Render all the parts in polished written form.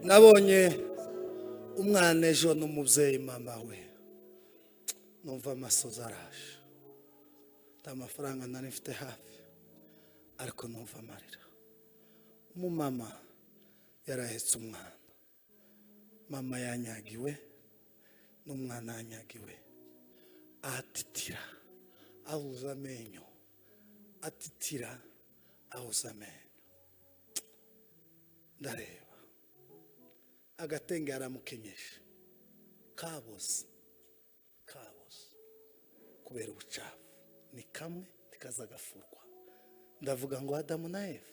Nabonye umwana ejo n'umubyeyi mama we, numva amasozi araje. Nta mafaranga nari mfite hafi, ariko numva amarira. Umumama yarahetse umwana, mama yanyagiwe n'umwana yanyagiwe, atitira ahuza amenyo, atitira ahuza amenyo. Ndareba agatenge yaramukenyeje kaboze, kaboze kubera ubucafu, ni kamwe tikaza gafurwa. Ndavuga ngo Adamu na Eva,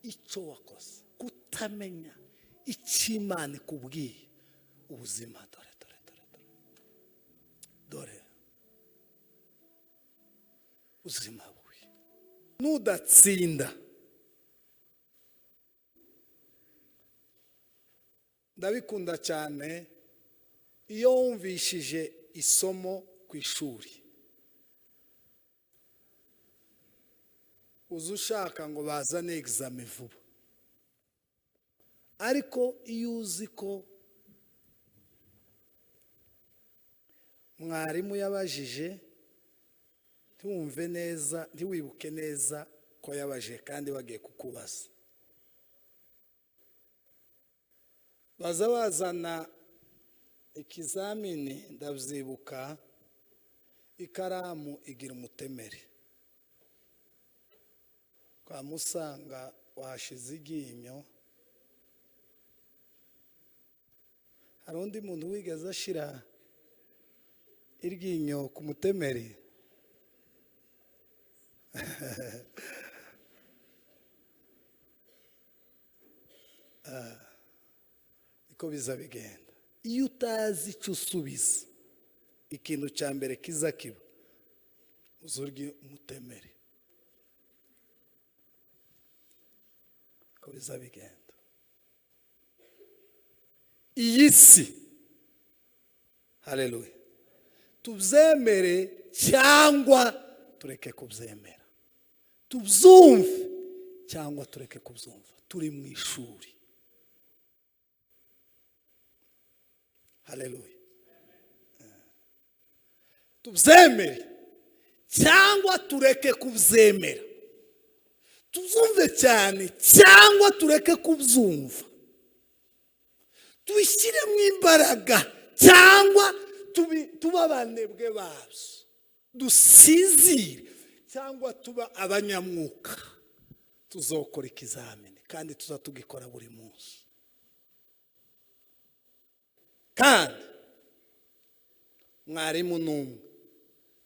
icyo wakoze kutamenya icyo Imana ikubwiye ubuzima, dore dore dore dore dore ubuzima bubi nudatsinda. Ndabikunda cyane iyo wumvishije isomo ku ishuri, uza ushaka ngo bazane egizame vuba, ariko iyo uzi ko mwarimu yabajije ntiwumve neza, ntiwibuke neza ko yabajije kandi bagiye kukubaza, baza bazana ikizamini. Ndabyibuka ikaramu igira umutemeri, kwa musanga washize iryinyo. Hari undi muntu wigeze ashira iryinyo ku mutemeri? Niko biza bigenda. Iyo utazi icyo usubiza, ikintu cya mbere kiza kiba uzurya umutemeri. Niko biza bigenda. Iyi si, haleluya, tubyemere cyangwa tureke kubyemera, tubyumve cyangwa tureke kubyumva, turi mu ishuri. Haleluya. Tubyemere cyangwa tureke kubyemera, tubyumve cyane cyangwa tureke kubyumva, tubishyiremo imbaraga cyangwa tuba abanebwe babyo, dusinzire cyangwa tuba abanyamwuka. Tuzokora ikizamini kandi tuzatugikora buri munsi. Kandi mwarimu n'umwe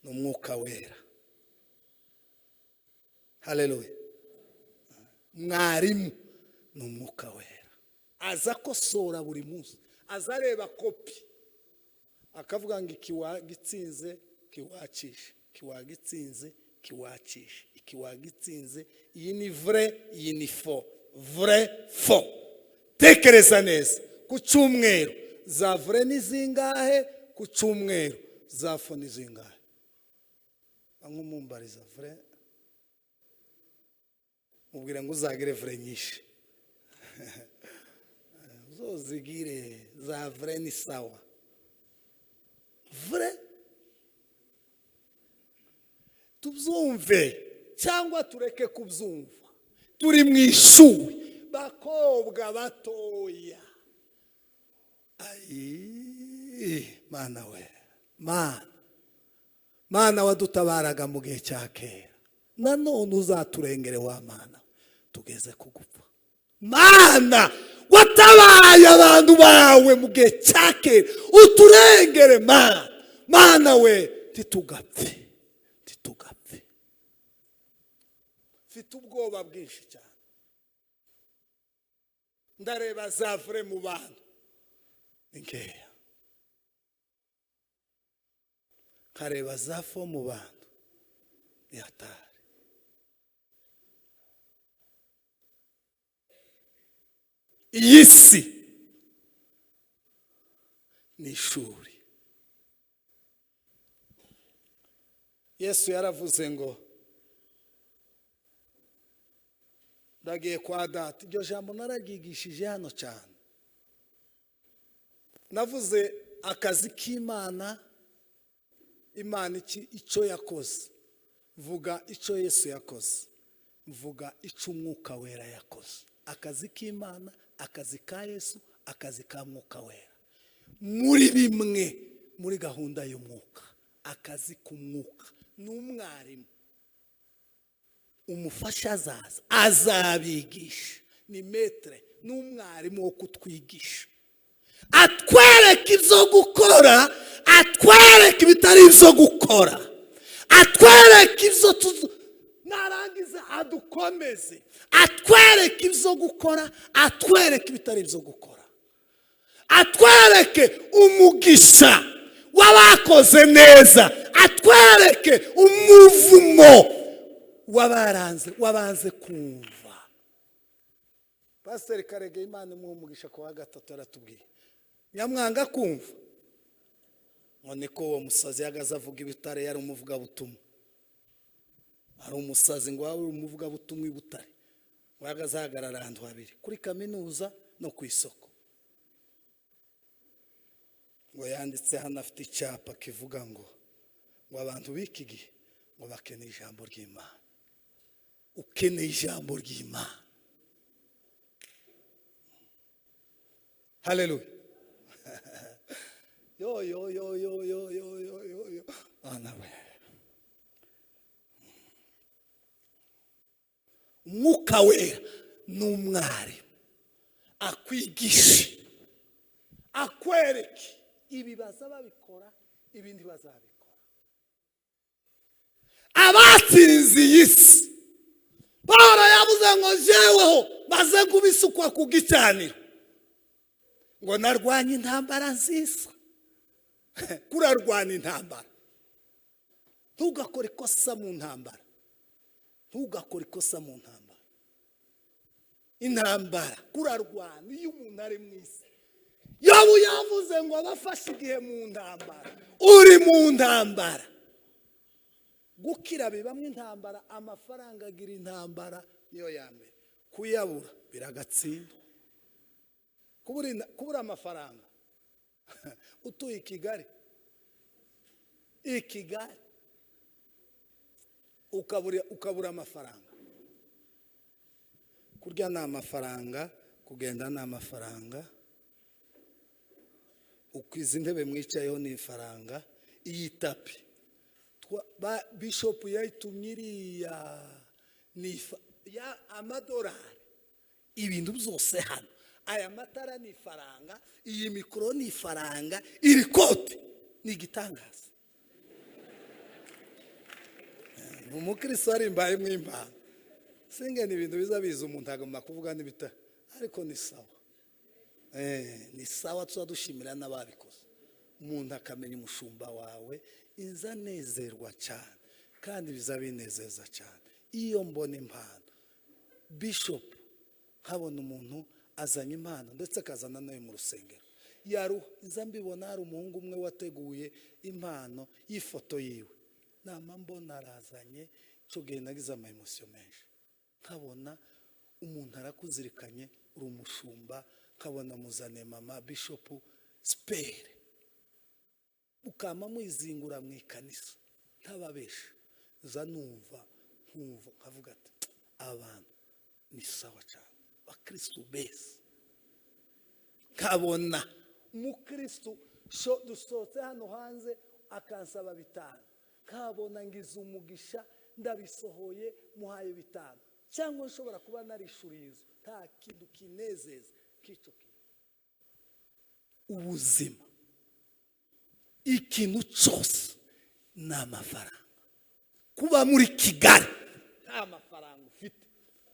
ni umwuka wera. Haleluya. Mwarimu ni umwuka wera, aza akosora buri munsi, aza areba kopi akavuga ngo ikiwagitsinze kiwacishe, kiwagitsinze kiwacishe, ikiwagitsinze, iyi ni vrai, iyi ni faux, vrai faux. Tekereza neza, ku cyumweru za vrai ni zingahe? Ku cyumweru za faux ni zingahe? Bamwe vrai, mubwira ngo uzagire vrai nyinshi, uzozigire za vrai ni sawa. Vrai tubyumve cyangwa tureke kubyumva, turi mu ishuri. Bakobwa batoya, ayi mana we, mana mana wadutabaraga mu gihe cya kera, nanone uzaturengere wa mana, tugeze kugupfa. Mana watabaye abantu bawe mu gihe cya kera, uturengere mana, mana we, titugapfe, titugapfe. Mfite ubwoba bwinshi cyane, ndareba za vrai mu bantu ni nkeya, nkareba za faux mu bantu ni hatari. Iyi si ni ishuri. Yesu yaravuze ngo ndagiye kwa data. Iryo jambo nararyigishije hano cyane. Navuze akazi k'Imana, Imana icyo yakoze, mvuga icyo Yesu yakoze, mvuga icyo Umwuka Wera yakoze. Akazi k'Imana, akazi ka Yesu, akazi ka Mwuka Wera, muri bimwe muri gahunda y'umwuka. Akazi k'umwuka ni umwarimu, umufasha azaza azabigisha, ni maître, ni umwarimu wo kutwigisha, atwereka ibyo gukora, atwereka ibitari ibyo gukora, atwereka ibyo tuzu, narangiza adukomeze, atwereka ibyo gukora, atwereka ibitari ibyo gukora, atwereke umugisha w'abakoze neza, atwereke umuvumo w'abaranze, wabanze kumva. Pasiteri Karege, Imana imuha umugisha, ku wa gatatu yaratubwiye nyamwanga kumva ngo niko uwo musazi yagaze avuga ibitare. Yari umuvugabutumwa, ari umusazi, ngo waba uri umuvugabutumwa i Butare, ngo yagaze ahagarara ahantu habiri, kuri kaminuza no ku isoko. Ngo yanditse hano, afite icyapa kivuga ngo abantu b'iki gihe ngo bakeneye ijambo ry'Imana. Ukeneye ijambo ry'Imana. Haleluya! Yo yo yo yo yo yo yo yo yo, Mana we! Umwuka Wera ni umwarimu, akwigishe, akwereke ibi baza babikora, ibindi bazabikora. Abatsinze iyi si, Paul yavuze ngo jeweho maze kubisukwa ku gicaniro, ngo narwanye intambara nziza. Kurarwana intambara, ntugakore ikosa mu ntambara, ntugakore ikosa mu ntambara. Intambara kurarwana, iyo umuntu ari mu isi, Yobu yavuze ngo abafashe igihe mu ntambara. Uri mu ntambara, gukira bibamo intambara, amafaranga agira intambara, niyo ya mbere. Kuyabura biragatsinda. Kubura amafaranga utuye i Kigali, i Kigali ukabura amafaranga, kurya ni amafaranga, kugenda ni amafaranga, ukwiza intebe mwicayeho ni ifaranga, iyi tapis bishopu yayitumye iriya ni ya amadolari. Ibintu byose hano, aya matara ni ifaranga, iyi mikoro ni ifaranga, iri kote ni igitangaza. Umukristo arimbaye mwimpano singe, ni ibintu biza biza, umuntu agomba kuvuga n'ibita, ariko ni sawa, ni sawa, tuba dushimira n'ababikoze. Umuntu akamenya umushumba wawe, inza nezerwa cyane, kandi biza binezeza cyane iyo mbona impano, bishop, nkabona umuntu azanye impano, ndetse akazana nayo mu rusengero yaruha, nza mbibona. Hari umuhungu umwe wateguye impano y'ifoto yiwe, nama mbona arazanye, icyo gihe nagize ama émotions menshi, nkabona umuntu arakuzirikanye, uri umushumba, nkabona muzane mama bishop sipere, mukama mwizingura mu ikanisa, ntababesha, nza numva nkumva nkavuga ati abantu ni sawa cyane, bakristu beza. Nkabona umukristu dusohotse hano hanze akansaba 5, nkabona ngize umugisha, ndabisohoye, muhaye 5, cyangwa nshobora kuba narishuriye inzu. Nta kintu kinezeza k'icyo kintu. Ubuzima, ikintu cyose ni amafaranga. Kuba muri Kigali nta mafaranga ufite,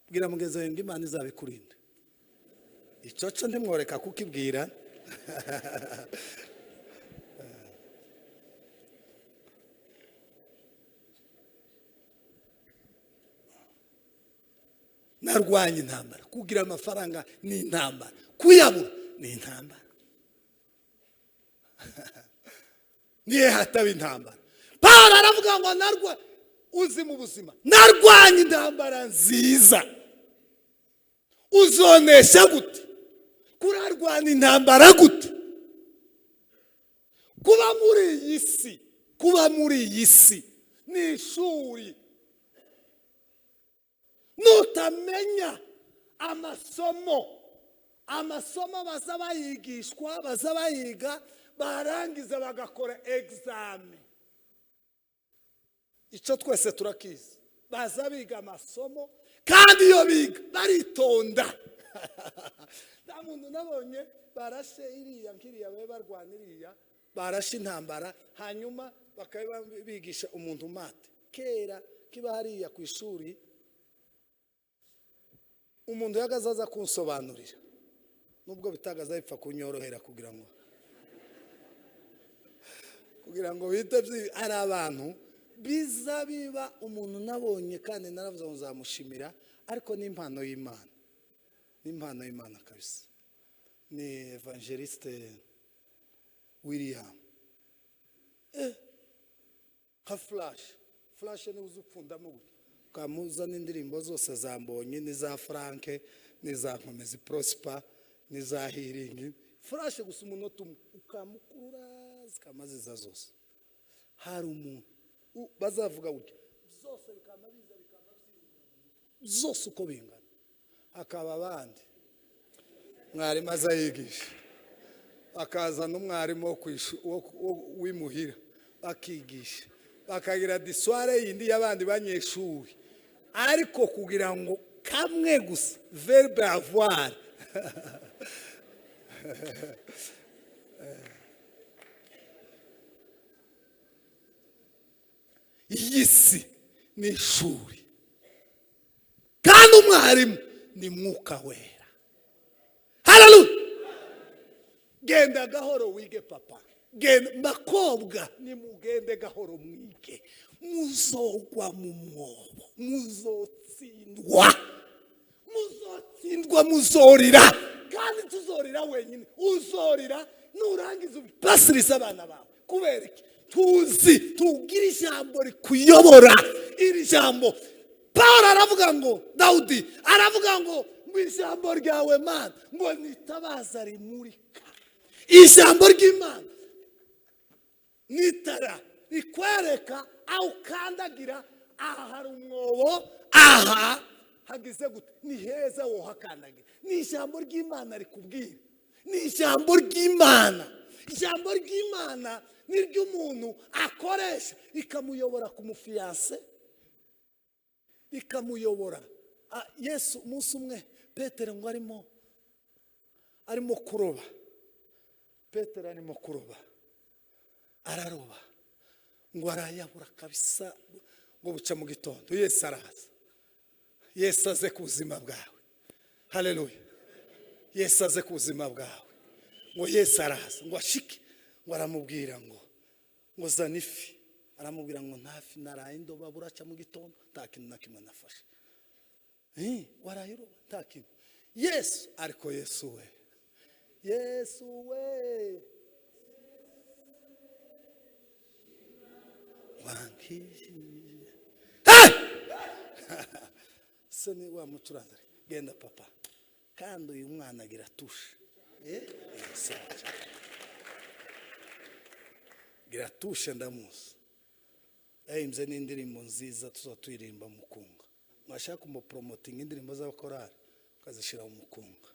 bwira mugenzi wawe ngo Imana izabikurinda. Icyo cyo ntimworeka kukibwira. Narwanya intambara. Kugira amafaranga ni intambara, kuyabura ni intambara. Niye hataba intambara? Paul aravuga ngo narwa uzi mu buzima, narwanya intambara nziza. Uzonesha gute? Kurarwana intambara gute? Kuba muri iyi si, kuba muri iyi si ni ishuri. Nutamenya amasomo, amasomo baza bayigishwa, baza bayiga, barangiza bagakora examen. Icyo twese turakizi, baza biga amasomo, kandi iyo biga baritonda. Nta muntu nabonye barashe iriya nk'iriya, babe barwana iriya, barashe intambara, hanyuma bakaba bigisha umuntu maths. Kera kiba hariya ku ishuri, umuntu yagaze aza kunsobanurira, nubwo bitagaza bipfa kunyorohera, kugira ngo bite ari abantu biza biba. Umuntu nabonye kandi naravuze ngo nzamushimira, ariko ni impano y'Imana, ni impano y'Imana kabisa, ni Evangeliste William. Nka flash, flash niwe uzi upfundamo gutya, ukamuza n'indirimbo zose za Mbonyi n'iza Frank n'iza Nkomezi Prosper n'iza Healing. Flash gusa, umunota umwe ukamukurura, zikama ziza zose. Hari umuntu bazavuga gutya, zose bikama biza, bikama zose uko bingana. Hakaba abandi mwarimu aza yigisha, bakaza n'umwarimu wo w'imuhira, bakigisha, bakagira disware yindi y'abandi banyeshuri, ariko kugira ngo kamwe gusa, verbe avoir. Iyi si ni ishuri, kandi umwarimu ni Mwuka Wera. Hararuya! Genda gahoro wige, papa. Genda, bakobwa, nimugende gahoro mwige, muzogwa mu mwobo, muzotsindwa, muzotsindwa, muzorira, kandi tuzorira wenyine. Uzorira, nurangiza ubipasiriza abana bawe. Kubera iki? Tuzi tubwire ijambo rikuyobora. Iri jambo Paul aravuga ngo, Dawudi aravuga ngo ijambo ryawe, Mana, ngo nitabaza rimurika. Ijambo ry'Imana n'itara rikwereka aho ukandagira. Aha hari umwobo, aha hagize gute, ni heza wohakandagira. Ni ijambo ry'Imana rikubwira, ni ijambo ry'Imana. Ijambo ry'Imana ni ry'umuntu akoresha, rikamuyobora ku mufiancé, rikamuyobora. Yesu umunsi umwe, Petero ngo arimo kuroba, Petero arimo kuroba, araroba ngo arayabura kabisa, ngo buca mu gitondo Yesu araza. Yesu aze ku buzima bwawe. Haleluya! Yesu aze ku buzima bwawe. Ngo Yesu araza, ngo ashike, ngo aramubwira ngo zana ifi. Aramubwira ngo nta fi, naraye indoba buraca mu gitondo, nta kintu na kimwe nafashe. Waraye uroba nta kintu. Yesu, ariko Yesu we, Yesu we wankijije. Hey! Se ni wa mucuranzi, genda papa. Kandi uyu mwana agira touche, sawa cyane. Gira touche, ndamuzi, yahimbye n'indirimbo nziza tuza tuyiririmba mu kunga. Mwashaka kumupromotinga indirimbo z'abakorari ukazishyira mu mukunga,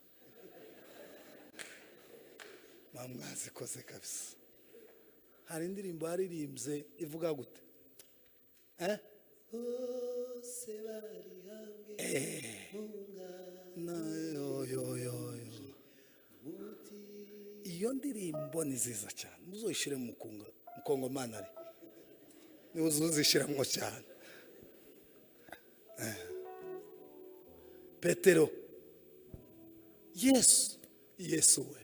mwazikoze kabisa. Hari indirimbo yaririmbye ivuga gute, eh? Bose bari hamwe mu Na yo yo yo yo, iyo ndirimbo ni nziza cyane, muzoyishyire mu mukunga. Mukongomani ari niwe uzishyiramo cyane. Petero, Yesu, Yesu we.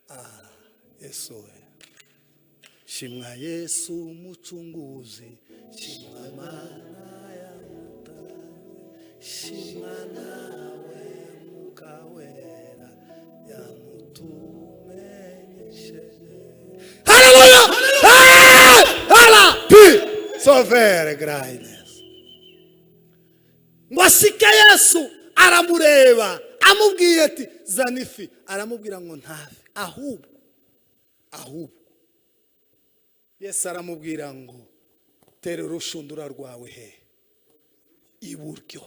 Ah, Yesu we, shimwa Yesu Mucunguzi, shimwa Mana yamutanze, shimwa nawe Mwuka Wera yamutumenyesheje. Haleluya! Hala pi sauveur graines. Ngo asike, Yesu aramureba, amubwiye ati zana ifi. Aramubwira ngo ntafi, ahubwo Ahubwo Yesu aramubwira ngo tera urushundura rwawe he iburyo,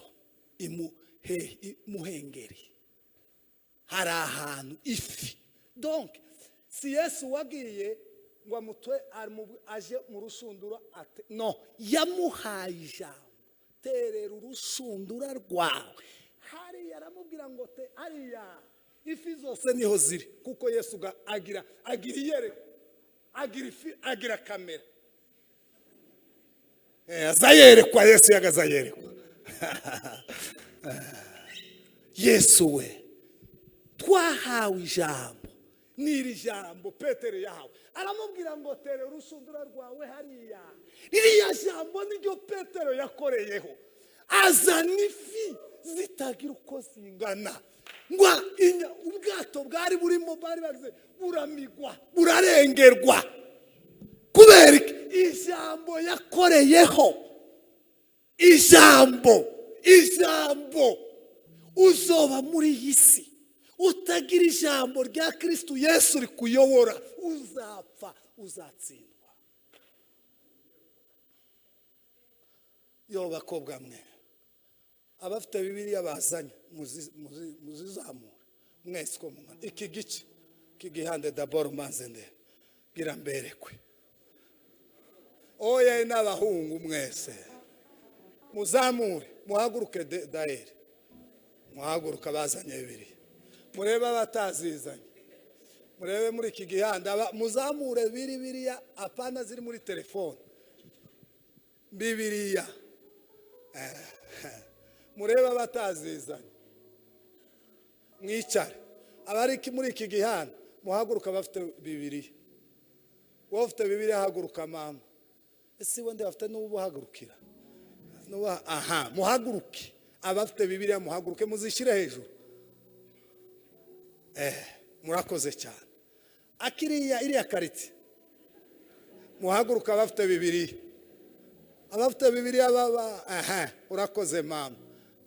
imuhengeri hari ahantu ifi. Donc si Yesu wagiye ngo amutwe aje mu rushundura ate, no yamuhaye ijambo, terera urushundura rwawe hariya. Aramubwira ngo te hariya ifi zose niho ziri, kuko Yesu agira iyerekwa, agira ifi, agira kamera, azayerekwa. Yesu yagazayerekwa. Yesu we twahawe ijambo, n'iri jambo Petero yahawe, aramubwira ngo tere urushundura rwawe hariya. Ririya jambo niryo Petero yakoreyeho, azana ifi zitagira uko zingana, ngo ubwato bwari burimo bari bagize buramigwa, burarengerwa. Kubera ijambo yakoreyeho, ijambo uzoba muri iyi si utagira ijambo rya Kristo Yesu rikuyobora, uzapfa, uzatsindwa. Yo bakobwa mwe, abafite Bibiliya bazanye muzizamure mwese ko mungana. Iki gice kigihande d'abord manze nde gira mberekwe. Oya n'abahungu mwese muzamure, muhaguruke daere, muhaguruka bazanye Bibiliya, murebe abatazizanye, murebe muri iki gihanda, muzamure Bibiliya, apana ziri muri telefone, Bibiliya, murebe abatazizanye, mwicare. Abari muri iki gihanda muhaguruka bafite Bibiliya. Wowe ufite Bibiliya haguruka mama. Ese wende bafite n'ubuhagurukira? Aha, muhaguruke. Abafite Bibiliya muhaguruke, muzishyire hejuru. Murakoze cyane. Akiriya iriya kariti, muhaguruka abafite Bibiliya. Abafite Bibiliya baba, aha, urakoze mama.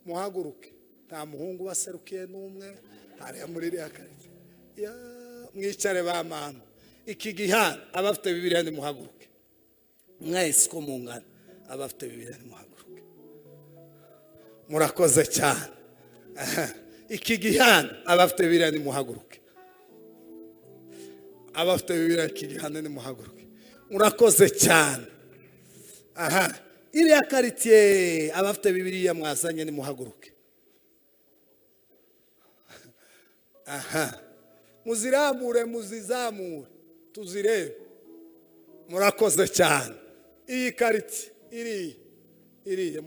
Muhaguruke. Nta muhungu waserukiye n'umwe hariya muri iriya kariti. Ya, mwicare ba mama. Iki gihana abafite Bibiliya nimuhaguruke. Mwese ko mungana, abafite Bibiliya nimuhaguruke. Murakoze cyane. Iki gihana abafite Bibiliya nimuhaguruke. Abafite Bibiliya iki gihana nimuhaguruke. Murakoze cyane. Aha, iriya karitiye abafite Bibiliya mwazanye nimuhaguruke. Aha, muzirambure, muzizamure, tuzirebe. Murakoze cyane. Iyi karitiye iriya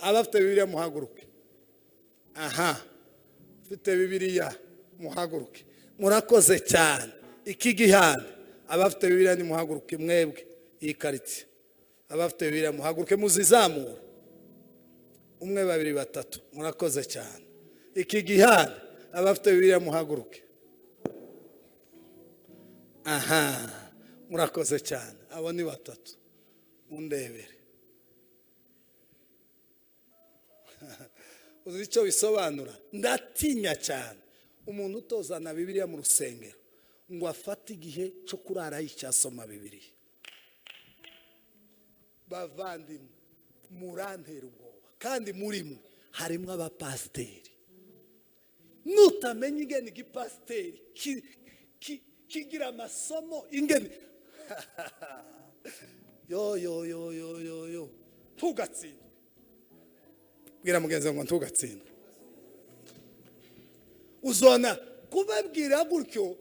abafite Bibiliya muhaguruke. Aha, ufite Bibiliya muhaguruke. Murakoze cyane. Iki gihana abafite Bibiliya nimuhaguruke mwebwe. Iyi karitiye abafite Bibiliya muhaguruke, muzizamure. 1 2 3. Murakoze cyane. Iki gihana abafite Bibiliya muhaguruke. Aha, murakoze cyane. Abo ni 3. Mundebere. Uzi icyo bisobanura? Ndatinya cyane umuntu utozana Bibiliya mu rusengero ngo afate igihe cyo kurara yicyasoma Bibiliya. Bavandimwe, murantera ubwoba, kandi muri mwe harimo abapasiteri. Nutamenya ingene igipasiteri kigira amasomo ingene yo yo yo yo yo yo, tugatsindwe. Bwira mugenzi ngo ntugatsindwe. Uzona kubabwira gutyo,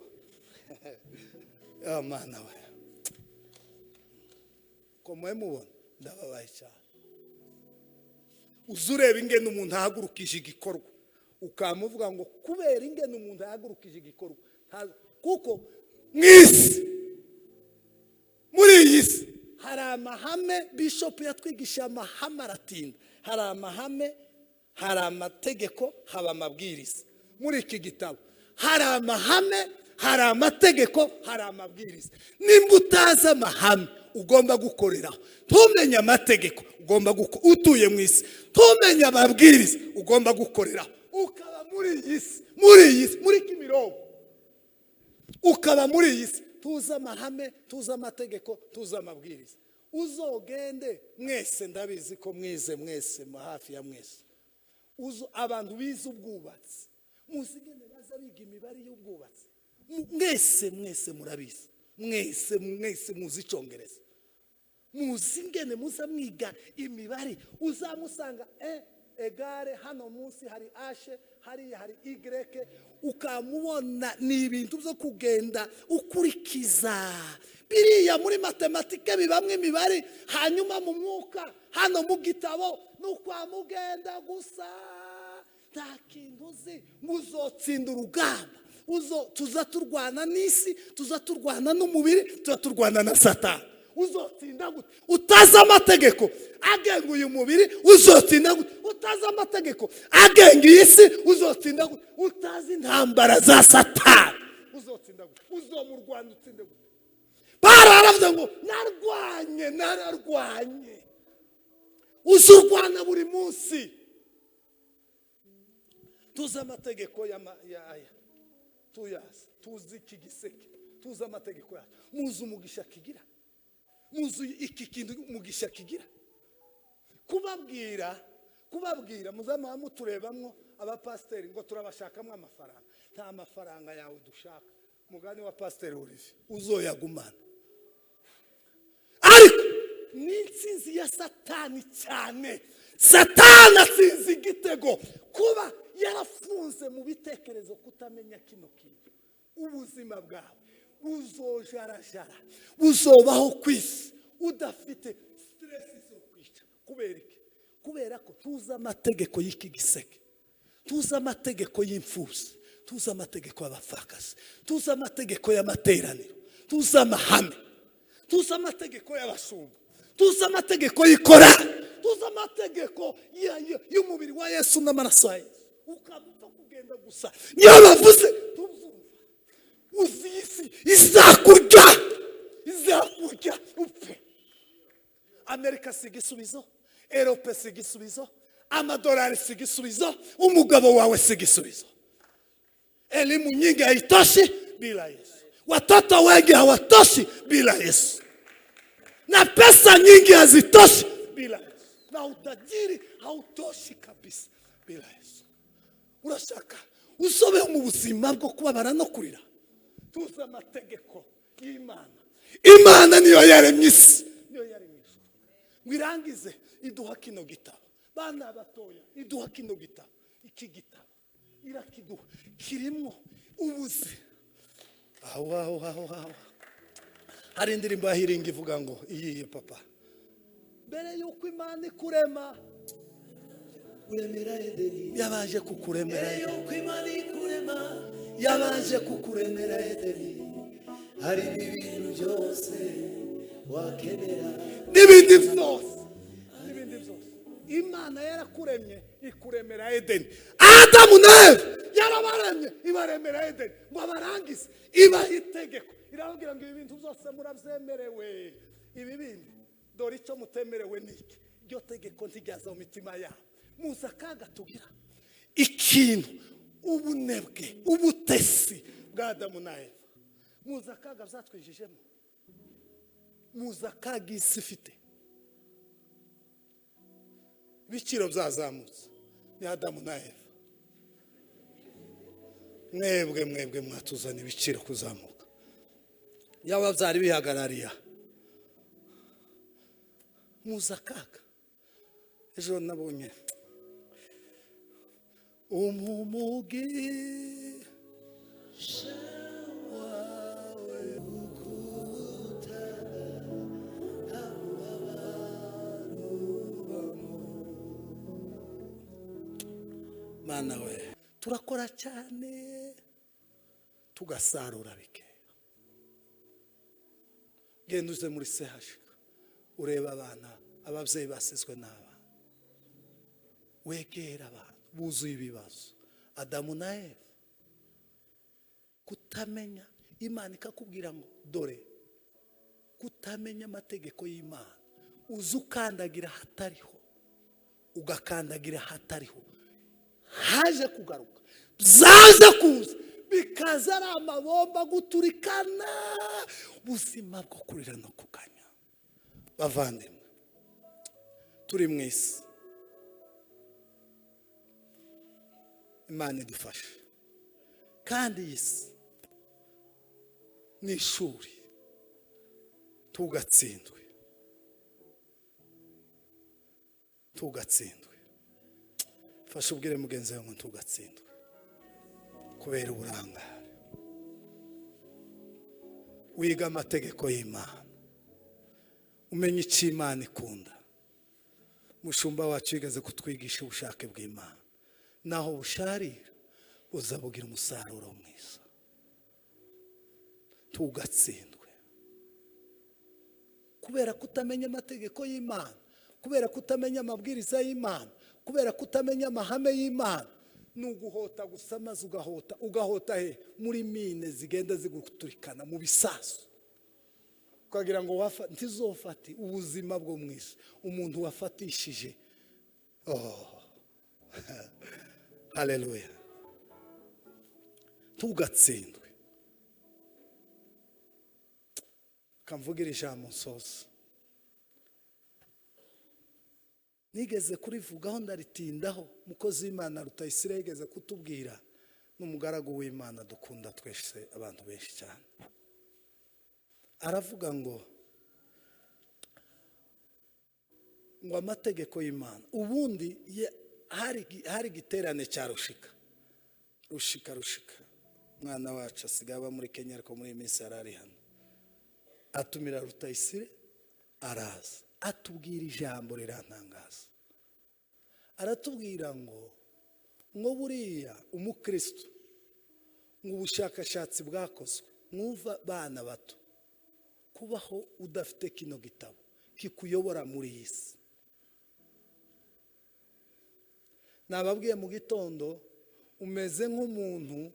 ya mana we, ko mwe mubona ndababaye cyane. Uzureba ingene umuntu ahagurukije igikorwa, ukamuvuga ngo kubera ingene umuntu ahagurukije igikorwa, kuko mwisi muri iyi si hari amahame. Bishop yatwigisha amahame aratinda. Hari amahame, hari amategeko, haba amabwiriza. Muri iki gitabo hari amahame, hari amategeko, hari amabwiriza. Nimba utazi amahame ugomba gukoreraho, ntumenye amategeko ugomba utuye mu isi, ntumenye amabwiriza ugomba gukoreraho, ukaba muri iyi si, muri iyi si, muri Kimironko, ukaba muri iyi si, Tuzi amahame, tuzi amategeko, tuzi amabwiriza. Uzogende mwese, ndabizi ko mwize mwese, hafi ya mwese. Uzo abantu bize ubwubatsi, muzigene baza biga imibare y'ubwubatsi. Mwese mwese murabizi, mwese mwese muzi icyongereza, muzingene muza mwiga imibare. Uzamusanga egare hano munsi hari h, hariya hari y, ukamubona ni ibintu byo kugenda ukurikiza biriya muri matematike bibamwe imibare, hanyuma mu mwuka hano mu gitabo nukwamugenda gusa. Nta kintu uzi muzotsinda urugamba. Uzo tuza turwana n'isi, tuza turwana n'umubiri, tuza turwana na Satani. Uzotsinda gute utazi amategeko agenga uyu mubiri? Uzotsinda gute utazi amategeko agenga iyi si? Uzotsinda gute utazi intambara za Satani? Uzotsinda gute? Uzomurwana utsinde gute? Bararavuze ngo narwanye, nararwanye. Uzurwana buri munsi. Tuzi amategeko ya aya, tuyazi, tuzi iki giseke, tuzi amategeko yacu. Muzi umugisha kigira, muzi iki kintu umugisha kigira. Kubabwira kubabwira muzama muturebamwo abapasiteri ngo turabashakamo amafaranga. Nta mafaranga yawe dushaka. Mugani wa Pasiteri Olivier, uzoyagumana. Ariko ni intsinzi ya Satani cyane. Satani atsinze igitego kuba yarafunze mu bitekerezo kutamenya kino kintu. Ubuzima bwawe buzojarajara, buzobaho ku isi udafite stress zo kwica. Kubera iki? Kubera ko tuzi amategeko y'iki giseke, tuzi amategeko y'imfubyi, tuzi amategeko y'abapfakazi, tuzi amategeko y'amateraniro, tuzi amahame, tuzi amategeko y'abashumba, tuzi amategeko y'ikora, tuzi amategeko y'umubiri wa Yesu n'amaraso ya Yesu. Ukaba kugenda gusa niyo bavuze tuzumva. Uzi isi izakurya, izakurya upfe. Amerika si igisubizo, Erope si igisubizo, amadolari si igisubizo, umugabo wawe si igisubizo. Elimu nyingi haitoshi bila Yesu, watoto wengi hawatoshi bila Yesu, na pesa nyingi hazitoshi bila Yesu, na utajiri hautoshi kabisa bila Yesu. Urashaka usobeho mu buzima bwo kubabara no kurira? Tuzi amategeko y'Imana. Imana niyo yaremye isi, niyo yaremye ijuru, ngo irangize iduha kino gitabo. Bana batoya, iduha kino gitabo. Iki gitabo irakiduha, kirimo ubuzi. Aho aho aho aho hari indirimbo ya Hiringi ivuga ngo iyiye papa, mbere yuko Imana ikurema kuremera Edeni, yabanje kukuremera mbere yuko Imana ikurema yabanje kukuremera Edeni, harimo ibintu byose wakenera, n'ibindi byose, n'ibindi byose. Imana yarakuremye ikuremera Edeni. Adamu na Eva yarabaremye ibaremera Edeni, ngo abarangize ibaha itegeko, irababwira ngo ibi bintu byose murabyemerewe, ibi bindi dore icyo mutemerewe ni iki. Iryo tegeko ntiryaza mu mitima yabo. Muzi akaga tugira, ikintu ubunebwe, ubutesi bwa Adamu na Eva. Muzi akaga byatwijijemo, muzi akaga isi ifite. Ibiciro byazamutse ni Adamu na Eva. Mwebwe mwebwe mwatuzana ibiciro kuzamuka, yaba byari bihagarariye. Muzi akaga. Ejo nabonye umumugi wawe Mana we, turakora cyane tugasarura bike. Genda uze muri CHK ureba abana, ababyeyi basizwe n'abana, wegera abantu buzuye ibibazo. Adamu na Eva kutamenya Imana ikakubwira ngo dore, kutamenya amategeko y'Imana, uza ukandagira hatariho, ugakandagira hatariho, haje kugaruka byaje kuza bikaza ari amabomba guturikana. Buzima bwo kurira no kuganya. Bavandimwe, turi mu isi, Imana idufashe. Kandi iyi si ni ishuri, tugatsindwe, tugatsindwe. Fasha ubwire mugenzi wawe ngo tugatsindwe kubera uburangare. Wiga amategeko y'Imana, umenye icyo Imana ikunda. Mushumba wacu yigeze kutwigisha ubushake bw'Imana, naho busharira buzabugira umusaruro mwiza. Tugatsindwe kubera kutamenya amategeko y'Imana, kubera kutamenya amabwiriza y'Imana, kubera kutamenya amahame y'Imana. Ni uguhota gusa, maze ugahota, ugahota he? Muri mine zigenda ziguturikana mu bisasu, ukagira ngo ntizofate ubuzima bwo mu isi. Umuntu wafatishije, oh haleluya, tugatsindwe. Kamvugira ijambo nsoza, nigeze kurivugaho ndaritindaho. Mukozi w'Imana Rutayisire yigeze kutubwira, n'umugaragu w'Imana dukunda twese abantu benshi cyane, aravuga ngo amategeko y'Imana. Ubundi hari igiterane cya Rushika, Rushika, Rushika, mwana wacu asigaye aba muri Kenya, ariko muri iyi minsi yari hano. Atumira Rutayisire araza, atubwira ijambo rirantangaza. Aratubwira ngo buriya umukristo, ngo ubushakashatsi bwakozwe, mwumva bana bato, kubaho udafite kino gitabo kikuyobora muri iyi si. Nababwiye mu gitondo, umeze nk'umuntu,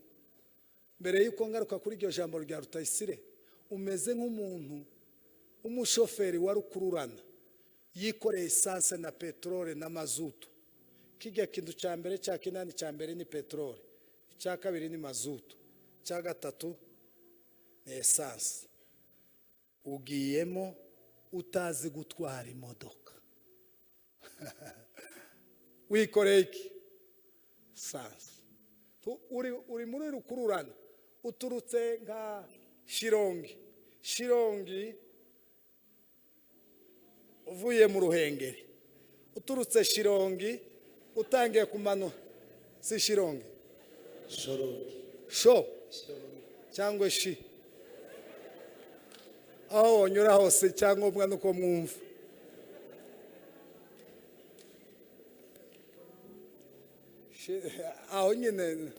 mbere y'uko ngaruka kuri iryo jambo rya Rutayisire, umeze nk'umuntu umushoferi wa rukururana yikoreye esanse na peteroli na mazutu. Kijya kintu cya mbere cya kinani, cya mbere ni peteroli, icya kabiri ni mazutu, icya gatatu ni esanse. Ugiyemo utazi gutwara imodoka, wikoreye iki? Esanse. Uri muri rukururana, uturutse nka Shirongi, Shirongi uvuye mu Ruhengeri, uturutse Shirongi utangiye kumanuka, si Shirongi, Shorongi, sho cyangwa shi, aho wanyura hose icyangombwa nuko mwumva. Aho nyine.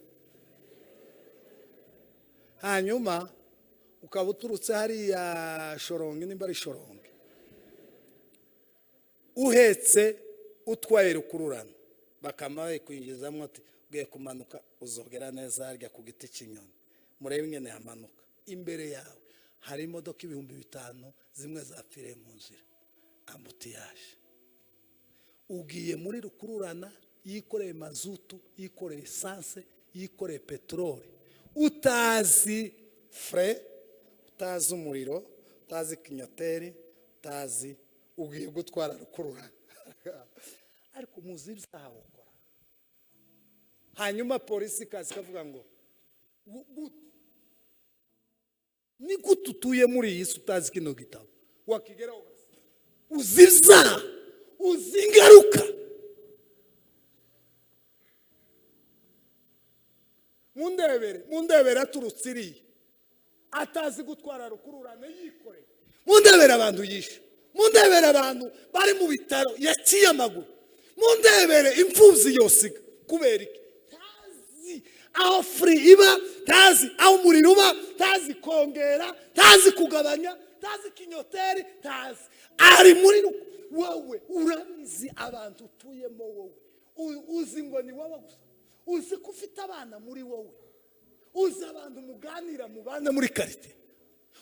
Hanyuma ukaba uturutse hariya Shorongi, nimba ari Shorongi, uhetse utwaye rukururana, bakama kwinjizamo ati ugiye kumanuka uzogera neza harya ku giti cy'inyoni, murebe ingene yamanuka. Imbere yawe hari imodoka 5000 zimwe zapfiriye mu nzira, ambutiyaje. Ugiye muri rukururana yikoreye mazutu, yikoreye esanse, yikoreye peteroli, utazi fre, utazi umuriro, utazi kinyoteri, utazi, ugiye gutwara rukururana. Ariko muzi ibyaha ukora. Hanyuma polisi ikaza ikavuga ngo ni gute utuye muri iyi si utazi kino gitabo? Wakigeraho uzi ibyaha, uzi ingaruka. Mundebere aturutse iriya atazi gutwara rukururana yikoreye. Mundebere abantu yishe, mundebere abantu bari mu bitaro yaciye amaguru, mundebere imfubyi yosiga. Kubera iki? Tazi aho furi iba, tazi aho umuriro uba, tazi kongera, tazi kugabanya, tazi kinyoteri, tazi ari muri wowe. Urabizi abantu utuyemo wowe, uzi ngo ni wowe gusa, uzi ko ufite abana muri wowe, uzi abantu muganira mubana muri karite,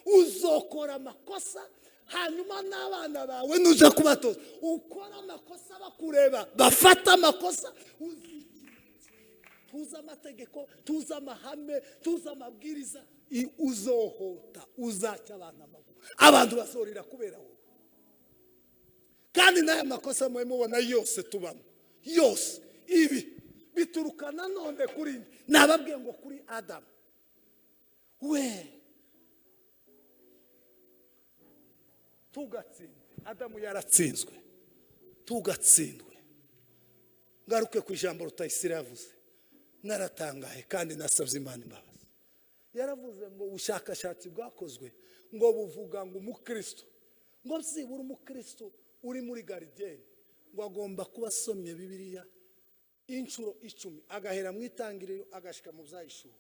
uzokora amakosa hanyuma n'abana bawe nuja kubatoza ukora amakosa bakureba, bafata amakosa. Tuzi amategeko, tuzi amahame, tuzi amabwiriza. Uzohota uzacya abantu amaguru, abantu basorera kubera wowe. Kandi n'aya makosa mwe mubona yose tubamo yose, ibi bituruka nanone kuri nababwiye ngo kuri Adamu we tugatsindwe. Adamu yaratsinzwe, tugatsindwe. Ngaruke ku ijambo Rutayisire yavuze, naratangaye kandi nasabye Imana imbabazi. Yaravuze ngo ubushakashatsi bwakozwe ngo buvuga ngo umukristo, ngo byibura umukristo uri muri garidiyeni ngo agomba kuba asomye Bibiliya inshuro 10, agahera mu itangiriro agashika mu byahishuwe.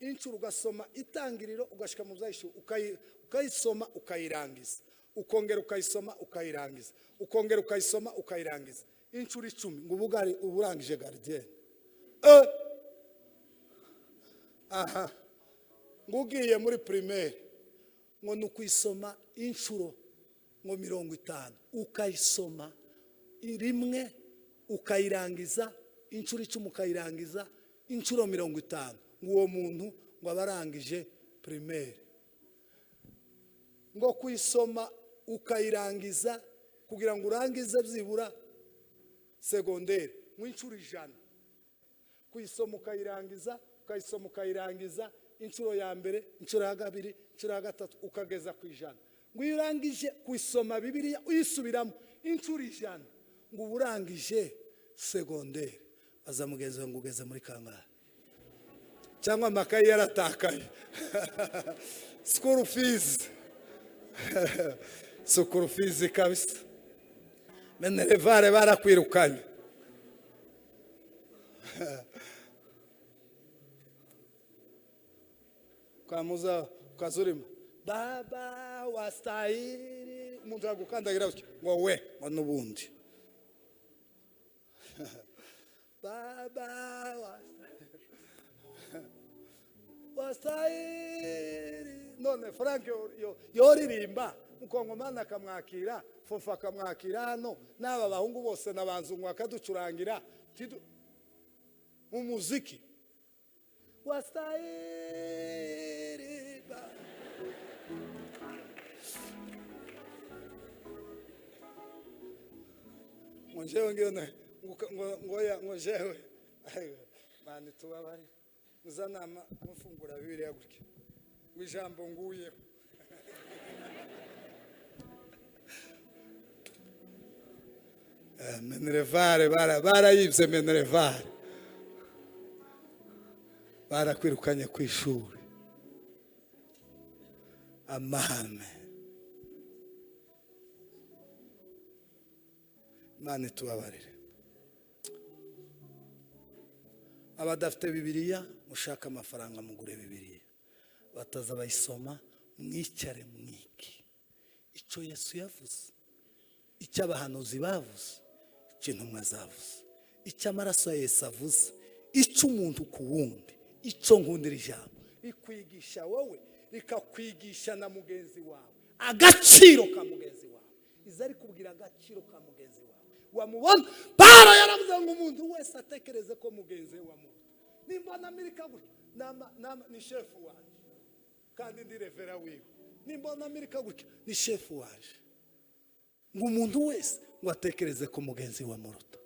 Inshuro ugasoma itangiriro ugashika mu byahishuwe, ukayisoma ukayirangiza, ukongera ukayisoma ukayirangiza, ukongera ukayisoma ukayirangiza, inshuro 10, ngo ubugari uburangije garidiyeni. Aha ngugiye muri primaire ngo nukuyisoma inshuro ngo 50, ukayisoma rimwe ukayirangiza inshuro 10, ukayirangiza inshuro 50, ngo uwo muntu ngo abarangije primaire. Ngo kuyisoma ukayirangiza kugira ngo urangize byibura secondaire mu inshuro 100, kuyisoma ukayirangiza, ukayisoma ukayirangiza inshuro ya mbere, inshuro ya kabiri, inshuro ya gatatu, ukageza ku 100. Ngo iyo urangije kuyisoma Bibiliya uyisubiramo inshuro 100, ngo uburangije secondaire. Aza mugenzi ngo ugeze muri kangahe? Cyangwa amakayi yaratakaye. School fees, school fees kabisa, minerivare barakwirukanye. Kamuza ukazurima baba wastahili, umuntu agukandagira ngo we ngo nubundi baba wastahili. None Frank yoririmba mukongomana akamwakira, Fofa akamwakira hano, n'aba bahungu bose nabanzungu akaducurangira mu muziki wastahili. Ngo jewe ngiyo ngo ngo jewe mani tubabare muzanama mufungura Bibiliya gutya ngo ijambo nguyeho. Minerivare barayibye, minerivare barakwirukanye ku ishuri. Amahame Imana itubabarire. Abadafite Bibiliya mushaka amafaranga mugure Bibiliya, bataza bayisoma mwicare mwiki icyo Yesu yavuze, icyo abahanuzi bavuze, icyo intumwa zavuze, icyo amaraso ya Yesu avuze, icyo umuntu ku wundi, icyo nkundira ijambo rikwigisha wowe, rikakwigisha na mugenzi wawe agaciro ka mugenzi wawe. Iza ari kubwira agaciro ka mugenzi wawe wamubona. Pawulo yaravuze ngo umuntu wese atekereze ko mugenzi we wamuruta. Nimba na Amerika gutya ni shefu wanje kandi ndi revera wiwe, nimba na Amerika gutya ni shefu wanje. Ngo umuntu wese ngo atekereze ko mugenzi we amuruta.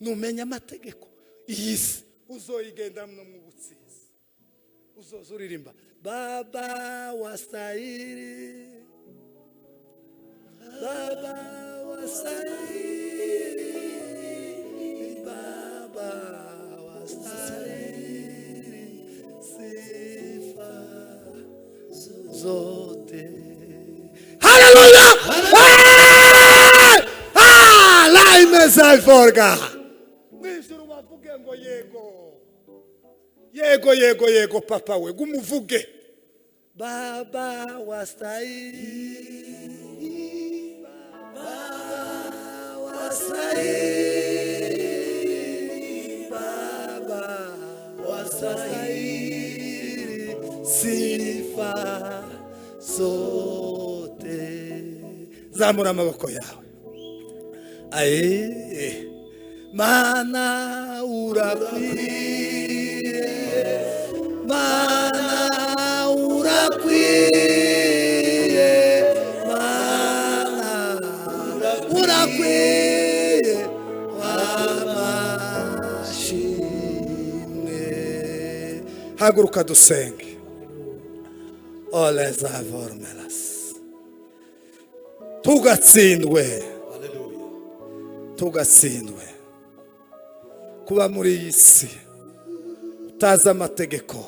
Numenya amategeko iyi si uzoyigenda no mu butsinzi, uzoza uririmba baba wastahili, baba wastahili, baba wastahili sifa zote. Haleluya! Ah, laimezaiforga mwijuru bavuge ngo yego yego yego yego papa we gumuvuge baba wastahili, baba wastahili, baba wastahili sifa zote. Zamura amaboko yawe. Aye, Mana urakwiye, Mana urakwiye, Mana urakwiye amashimwe. Haguruka dusenge. Oleza vormelas. Tugatsindwe, tugatsindwe kuba muri iyi si utazi amategeko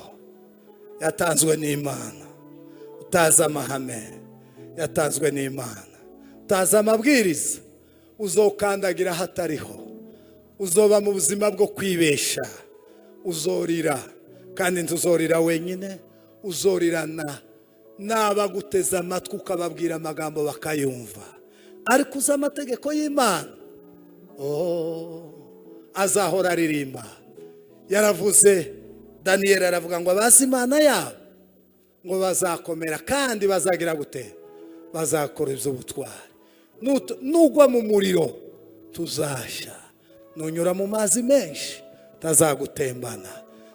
yatanzwe n'Imana, utazi amahame yatanzwe n'Imana, utazi amabwiriza, uzokandagira hatariho, uzoba mu buzima bwo kwibesha, uzorira, kandi ntuzorira wenyine, uzorirana n'abaguteze amatwi ukababwira amagambo bakayumva. Ariko uzi amategeko y'Imana, oh, azahora aririmba. Yaravuze, Daniyeli aravuga ngo abazi Imana yabo ngo bazakomera kandi bazagira gute? Bazakora iby'ubutwari. Nugwa mu muriro tuzashya, nunyura mu mazi menshi tazagutembana.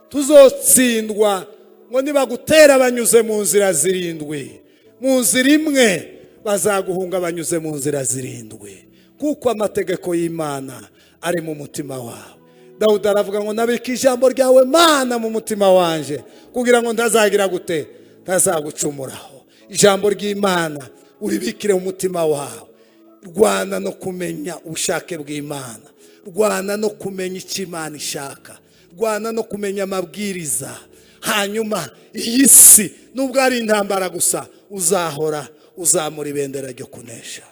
Tuzotsindwa ngo nibagutera banyuze mu nzira zirindwi, mu nzira imwe bazaguhunga banyuze mu nzira zirindwi, kuko amategeko y'Imana ari mu mutima wawe. Dawudi aravuga ngo nabika ijambo ryawe Mana mu mutima wanje, kugira ngo ntazagira gute? Ntazagucumuraho. Ijambo ry'Imana uribikire mu mutima wawe. Rwana no kumenya ubushake bw'Imana, rwana no kumenya icyo Imana ishaka, rwana no kumenya amabwiriza. Hanyuma iyi si nubwo ari intambara gusa, uzahora uzamura ibendera ryo kunesha.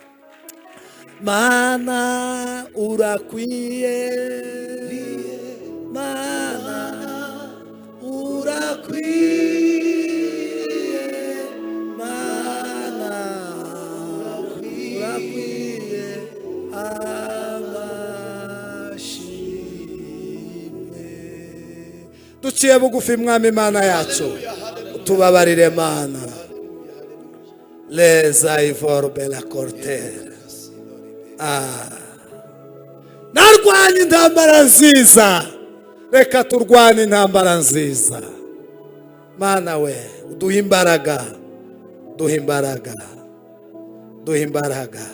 Mana urakwiye, Mana urakwiye, Mana urakwiye amashimwe. Duciye bugufi Mwami Imana yacu, utubabarire Mana. Leza ivorbe la cortere. Narwanye intambara nziza, reka turwane intambara nziza. Mana we, uduhe imbaraga, duhe imbaraga, duhe imbaraga,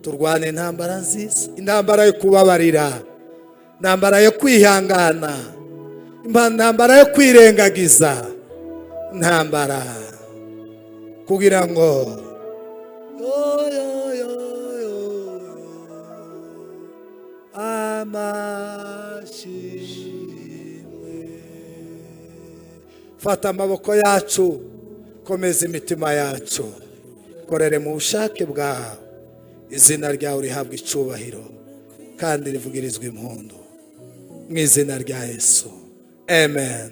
turwane intambara nziza, intambara yo kubabarira, intambara yo kwihangana, intambara yo kwirengagiza, intambara kugira ngo yo, yo, yo, yo, amashimwe. Fata amaboko yacu, komeza imitima yacu, korere mu bushake bwawe. Izina ryawe rihabwa icubahiro kandi rivugirizwa impundu, mu izina rya Yesu, amen.